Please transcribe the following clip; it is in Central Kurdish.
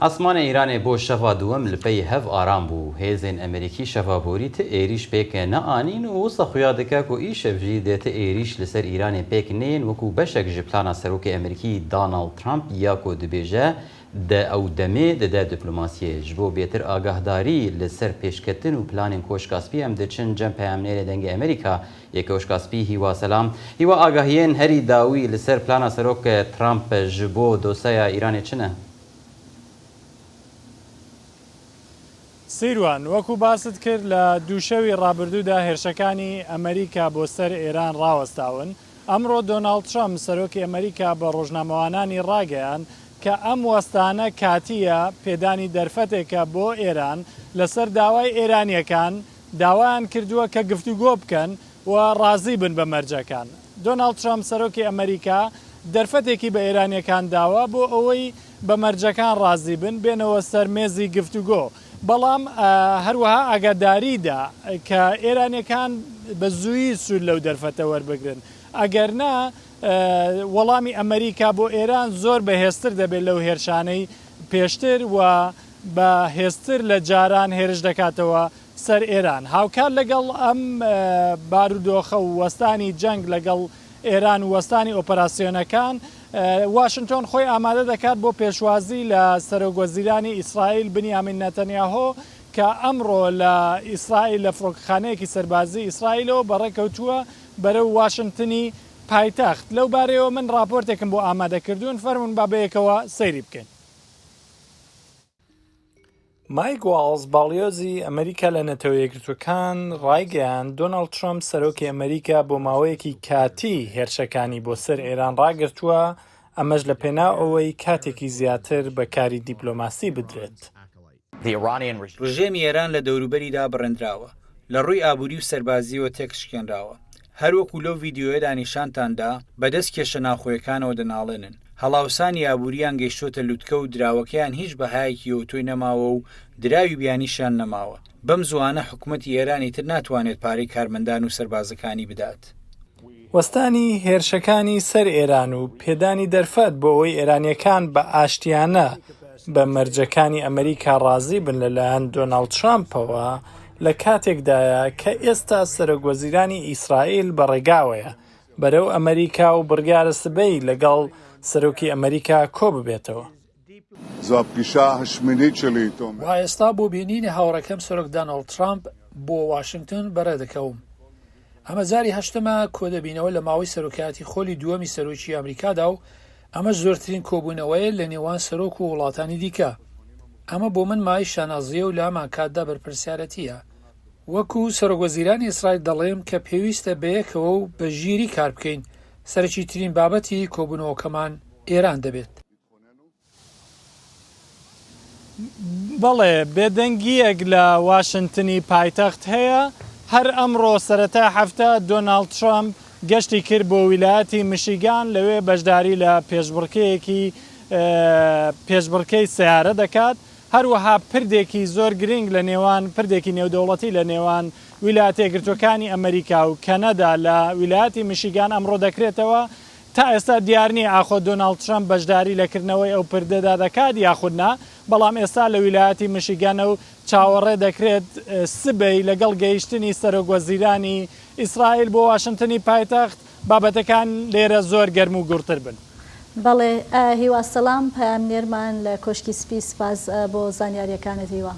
ئاسمانێ ئیرانێ بۆ شەڤا دووەم li pey hev aram bû. Hêzên Amerîkî şeva borî ti êrîş pêk neanîn û wisa xuya dike ku îşev jî dê ti êrîş li ser Îranê pêk neyên wekû beşek ji plana Serokê Amerîkî Donald Trump ya ku dibêje de ew demê dide diplomasiyê. Ji bo bêtir agahdarî li ser pêşketin û planên Koşka Spî em diçin cem peyamnêrê Dengê Amerîka yê Koşka Spî Hîwa Selam. Hîwa agahiyên herî dawî li ser plana Serok Trump ji bo doseya Îranê çi ne? سیروان، وەکو باست کرد لە دوو شەوی ڕابردوودا هێرشەکانی ئەمریکا بۆ سەر ئێران ڕاوەستاون، ئەمڕۆ دۆناڵد ترەمپ، سەرۆکی ئەمریکا بە ڕۆژنامەوانانی ڕاگەیاند کە ئەم وەستانە کاتییە، پێدانی دەرفەتێکە بۆ ئێران، لەسەر داوای ئێرانییەکان داوایان کردووە کە گفتوگۆ بکەن و ڕازی بن بە مەرجەکان. دۆناڵد ترەمپ، سەرۆکی ئەمریکا دەرفەتێکی بە ئێرانییەکان داوە بۆ ئەوەی بە مەرجەکان ڕازی بن بێنەوە سەر مێزی گفتوگۆ، بەڵام هەروەها ئاگاداری دا کە ئێرانیەکان بە زوویی سوود لەو دەرفەتە وەربگرن، ئەگەر نا وەڵامی ئەمەریکا بۆ ئێران زۆر بەهێزتر دەبێت لەو هێرشانەی پێشتر و بە هێزتر لە جاران هێرش دەکاتەوە سەر ئێران. هاوکات لەگەڵ ئەم بارودۆخە و وەستانی جەنگ لەگەڵ ئێران و وەستانی ئۆپەراسیۆنەکان، واشنتۆن خۆی ئامادە دەکات بۆ پێشوازی لە سەرۆک وەزیرانی ئیسرائیل بنیامین نەتەنیاهۆ کە ئەمڕۆ لە ئیسرائیل لە فڕۆکەخانەیەکی سەربازی ئیسرائیلەوە بەڕێکەوتووە بەرەو واشنتنی پایتەخت. لەو بارەیەوە من ڕاپۆرتێکم بۆ ئامادە کردوون، فەرموون با بەیەکەوە سەیری بکەین. مایک واڵز، باڵیۆزی ئەمریکا لە نەتەوە یەکگرتووەکان ڕایگەیاند، دۆناڵد ترەمپ، سەرۆکی ئەمریکا بۆ ماوەیەکی کاتی هێرشەکانی بۆ سەر ئێران ڕاگرتووە، ئەمەش لە پێناو ئەوەی کاتێکی زیاتر بە کاری دیپلۆماسی بدرێت. ڕژێمی ئێران لە دەوروبەری دابڕێندراوە، لە ڕووی ئابووری و سەربازییەوە تێکشکێنراوە. هەروەکو لەو ڤیدیۆیەدا نیشانتان دا، بەدەست کێشە ناوخۆیەکانەوە دەناڵێنن. هەڵاوسانی ئابوورییان گەیشتۆتە لوتکە و دراوەکەیان هیچ بەهایەکی ئەوتۆی نەماوە و دراوی بیانیشیان نەماوە. بەم زووانە حکومەتی ئێران ئیتر ناتوانێت پارەی کارمەندان و سەربازەکانی بدات. وەستانی هێرشەکانی سەر ئێران و پێدانی دەرفەت بۆ ئەوەی ئێرانییەکان بە ئاشتیانە بە مەرجەکانی ئەمریکا ڕازی بن لەلایەن دۆناڵد ترامپەوە لە کاتێکدایە کە ئێستا سەرۆک وەزیرانی ئیسرائیل بە ڕێگاوەیە بەرەو ئەمریکا و بڕیارە سبەی لەگەڵ سەرۆکی ئەمریکا کۆببێتەوە. وا ئێستا بۆ بینینی هاوڕێکەم سەرۆک دانۆڵد ترامپ بۆ واشنگتن بەڕێدەکەوم. ئەمە جاری هەشتەمە کۆدەبینەوە لە ماوەی سەرۆکایەتی خۆلی دووەمی سەرۆکی ئەمریکادا و ئەمەش زۆرترین کۆبوونەوەیە لە نێوان سەرۆک و وڵاتانی دیکە. ئەمە بۆ من مایەی شانازییە و لە هەمانکاتدا بەرپرسیارەتییە. وەکو سەرۆکوەزیرانی ئیسرائیل دەڵێم کە پێویستە بەیەکەوە و بە ژیری کار بکەین، سەرەکیترین بابەتی کۆبوونەوەکەمان ئێران دەبێت. بەڵێ، بێدەنگییەک لە واشنتنی پایتەخت هەیە. هەر ئەمڕۆ سەرەتای هەفتە دۆناڵد ترەمپ گەشتی کرد بۆ ویلایەتی مشیگان، لەوێ بەشداری لە پێشبڕکێیەکی پێشبڕکێی سەیارە دەکات. هەروەها پردێکی زۆر گرنگ لە نێوان پردێکی نێودەوڵەتی لە نێوان ویلایەتە یەکگرتووەکانی ئەمەریکا و کەنەدا لە ویلایەتی مشیگان ئەمڕۆ دەکرێتەوە. تا ئێستا دیار نییە ئاخۆ دۆناڵد ترەمپ بەشداری لە کردنەوەی ئەو پردەدا دەکات یاخود نا، بەڵام ئێستا لە ویلایەتی مشیگانە و چاوەڕێ دەکرێت سبەی لەگەڵ گەیشتنی سەرۆک وەزیرانی ئیسرائیل بۆ واشنتنی پایتەخت، بابەتەکان لێرە زۆر گەرم و گوڕتر بن. بەڵێ هیوا سەلام پەیامنێرمان لە کۆشکی سپی سپاس بۆ زانیاریەکانت هیوا.